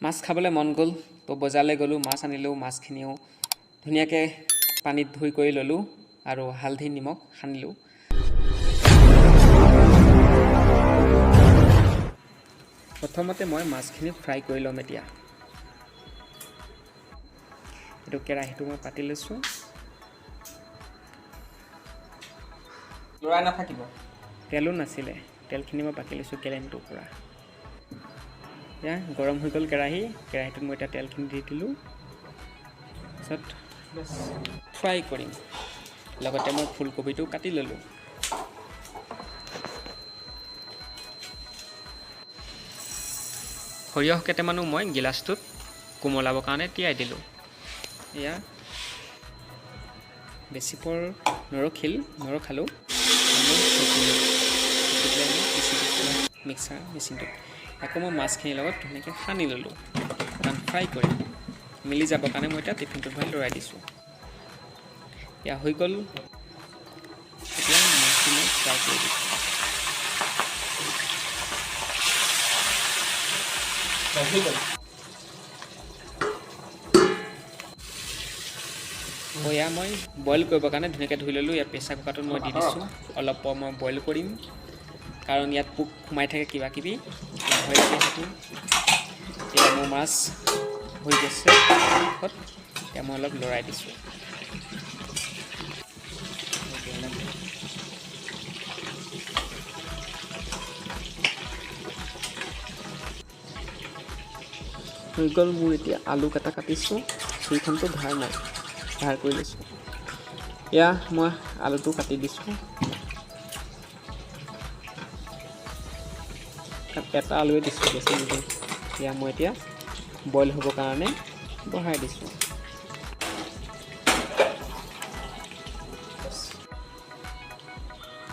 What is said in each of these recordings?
মাছ খাবলৈ মন গ'ল, তো বজাৰলৈ গ'লোঁ, মাছ আনিলোঁ। মাছখিনিও ধুনীয়াকৈ পানীত ধুই কৰি ল'লোঁ আৰু হালধি নিমখ সানিলোঁ। প্ৰথমতে মই মাছখিনি ফ্ৰাই কৰি ল'ম। এতিয়া এইটো কেৰাহীটো মই পাতি লৈছোঁ। লৰাই নাথাকিব। তেলো নাছিলে, তেলখিনি মই বাকি লৈছোঁ কেলেনটোৰ পৰা। এতিয়া গৰম হৈ গ'ল কেৰাহী। কেৰাহীটোত মই এতিয়া তেলখিনি দি দিলোঁ। তাৰপিছত ফ্ৰাই কৰিম। লগতে মই ফুলকবিটো কাটি ল'লোঁ। সৰিয়হ কেইটামানো মই গিলাচটোত কোমলাবৰ কাৰণে তিয়াই দিলোঁ। এয়া বেছি পৰ নৰখিল, নৰখালোঁ। মই চেকিলোঁ, চেকি পেলাই মই পিচি দিছোঁ মিক্সাৰ মেচিনটোত। আকৌ মই মাছখিনিৰ লগত ধুনীয়াকৈ সানি ল'লোঁ, কাৰণ ফ্ৰাই কৰিম, মিলি যাবৰ কাৰণে মই এতিয়া টিফিনটোত ভৰাই লৰাই দিছোঁ। এয়া হৈ গ'ল। এতিয়া মাছটো মই ফ্ৰাই কৰি দিছোঁ। হৈ গ'ল। এয়া মই বইল কৰিবৰ কাৰণে ধুনীয়াকৈ ধুই ল'লোঁ। ইয়াত প্ৰেছাৰ কুকাৰটোত মই দি দিছোঁ। অলপ পৰ মই বইল কৰিম, কাৰণ ইয়াত পোক সোমাই থাকে কিবা কিবি, ভয় লাগে সেইটো। এতিয়া মোৰ মাছ হৈ গৈছে। এতিয়া মই অলপ লৰাই দিছোঁ। হৈ গ'ল মোৰ। এতিয়া আলু কেইটা কাটিছোঁ। চুৰিখনটো ধাৰ নাই, ধাৰ কৰি লৈছোঁ। এয়া মই আলুটো কাটি দিছোঁ। এটা আলুৱে দিছোঁ, বেছি নিদিওঁ। এয়া মই এতিয়া বইল হ'বৰ কাৰণে বহাই দিছোঁ।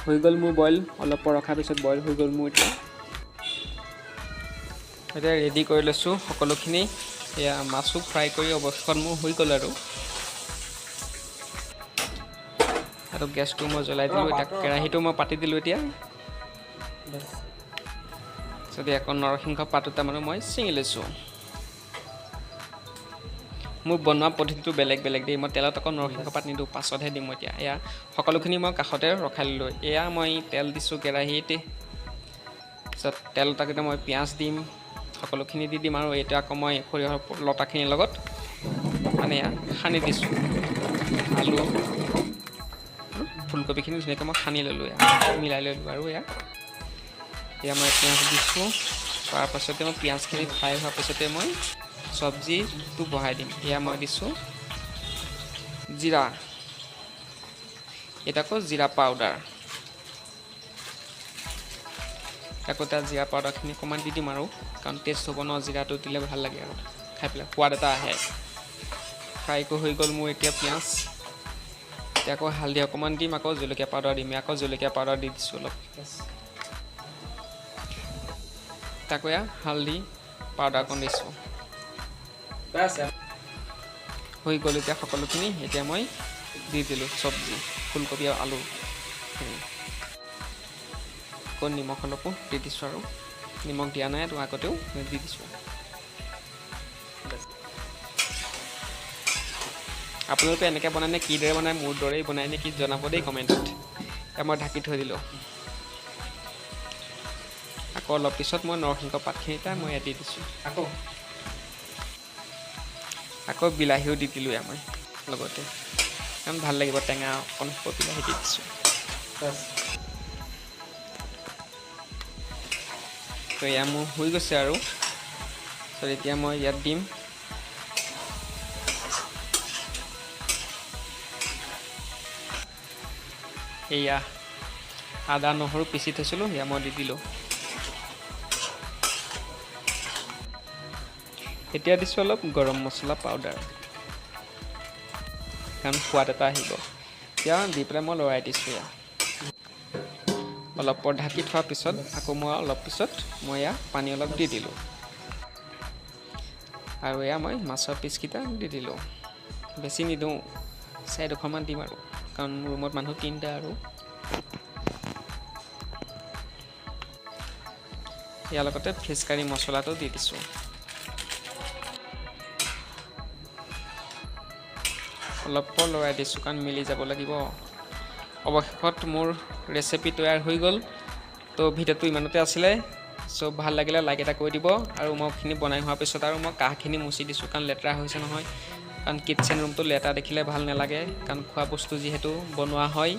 হৈ গ'ল মোৰ বইল। অলপ পৰ ৰখাৰ পিছত বইল হৈ গ'ল মোৰ। এতিয়া ৰেডি কৰি লৈছোঁ সকলোখিনি। এয়া মাছো ফ্ৰাই কৰি অৱশেষত মোৰ হৈ গ'ল আৰু। আৰু গেছটো মই জ্বলাই দিলোঁ। এতিয়া কেৰাহীটো মই পাতি দিলোঁ। এতিয়া যদি আকৌ নৰসিংহ পাত দুটামানো মই ছিঙি লৈছোঁ। মোৰ বনোৱা পদ্ধতিটো বেলেগ বেলেগ দেই। মই তেলত আকৌ নৰসিংহ পাত নিদিওঁ, পাছতহে দিম। এতিয়া এয়া সকলোখিনি মই কাষতে ৰখাই ল'লোঁ। এয়া মই তেল দিছোঁ কেৰাহীত। তাৰপিছত তেল তাকোতে মই পিঁয়াজ দিম, সকলোখিনি দি দিম। আৰু এতিয়া আকৌ মই সৰিয়হৰ লতাখিনিৰ লগত মানে এয়া সানি দিছোঁ। আলু, ফুলকবিখিনি ধুনীয়াকৈ মই সানি ল'লোঁ, এয়া মিলাই ল'লোঁ। আৰু এয়া মই পিঁয়াজ দিছোঁ। তাৰপাছতে মই পিঁয়াজখিনি ফ্ৰাই হোৱাৰ পাছতে মই চব্জিটো বহাই দিম। এয়া মই দিছোঁ জিৰা, এটা আকৌ জিৰা পাউডাৰ। আকৌ তাত জিৰা পাউডাৰখিনি অকণমান দি দিম আৰু, কাৰণ টেষ্ট হ'ব ন, জিৰাটো দিলে ভাল লাগে আৰু খাই পেলাই সোৱাদ এটা আহে। ফ্ৰাই হৈ গ'ল মোৰ এতিয়া পিঁয়াজ। এতিয়া আকৌ হালধি অকণমান দিম, আকৌ জলকীয়া পাউডাৰ দিম। আকৌ জলকীয়া পাউডাৰ দি দিছোঁ অলপ। তাকো এয়া হালধি পাউডাৰ অকণ দিছোঁ। হৈ গ'ল এতিয়া সকলোখিনি। এতিয়া মই দি দিলোঁ চব্জি, ফুলকবি আৰু আলুখিনি। আকৌ নিমখ অলপো দি দিছোঁ, আৰু নিমখ দিয়া নাই তো আগতেও, দি দিছোঁ। আপোনালোকে এনেকৈ বনায় নে কিদৰে বনায়, মোৰ দৰেই বনায় নে কি, জনাব দেই কমেণ্টত। এতিয়া মই ঢাকি থৈ দিলোঁ। আকৌ অলপ পিছত মই নৰসিংহ পাতখিনি এটা মই ইয়াত দি দিছোঁ। আকৌ বিলাহীও দি দিলোঁ এয়া মই লগতে, কাৰণ ভাল লাগিব টেঙা অকণ হ'ব, বিলাহী দি দিছোঁ। তো এয়া মোৰ হৈ গৈছে আৰু। তো এতিয়া মই ইয়াত দিম এয়া আদা নহৰু পিচি থৈছিলোঁ, এয়া মই দি দিলোঁ। এতিয়া দিছোঁ অলপ গৰম মছলা পাউডাৰ, কাৰণ সোৱাদ এটা আহিব। এতিয়া দি পেলাই মই লৰাই দিছোঁ। এয়া অলপ পৰ ঢাকি থোৱাৰ পিছত আকৌ মই অলপ পিছত মই এয়া পানী অলপ দি দিলোঁ, আৰু এয়া মই মাছৰ পিচকেইটা দি দিলোঁ। বেছি নিদিওঁ, চাৰিডোখৰমান দিম আৰু, কাৰণ মোৰ ৰুমত মানুহ তিনিটা। আৰু ইয়াৰ লগতে ফিছ কাৰী মছলাটো দি দিছোঁ। অলপ পৰ লৰাই দিছোঁ, কাৰণ মিলি যাব লাগিব। অৱশেষত মোৰ ৰেচিপি তৈয়াৰ হৈ গ'ল। তো ভিডিঅ'টো ইমানতে আছিলে। চ' ভাল লাগিলে লাইক এটা কৰি দিব। আৰু মই খিনি বনাই হোৱাৰ পিছত আৰু মই কাঁহখিনি মুচি দিছোঁ, কাৰণ লেতেৰা হৈছে নহয়, কাৰণ কিটচেন ৰুমটো লেতেৰা দেখিলে ভাল নালাগে, কাৰণ খোৱা বস্তু যিহেতু বনোৱা হয়।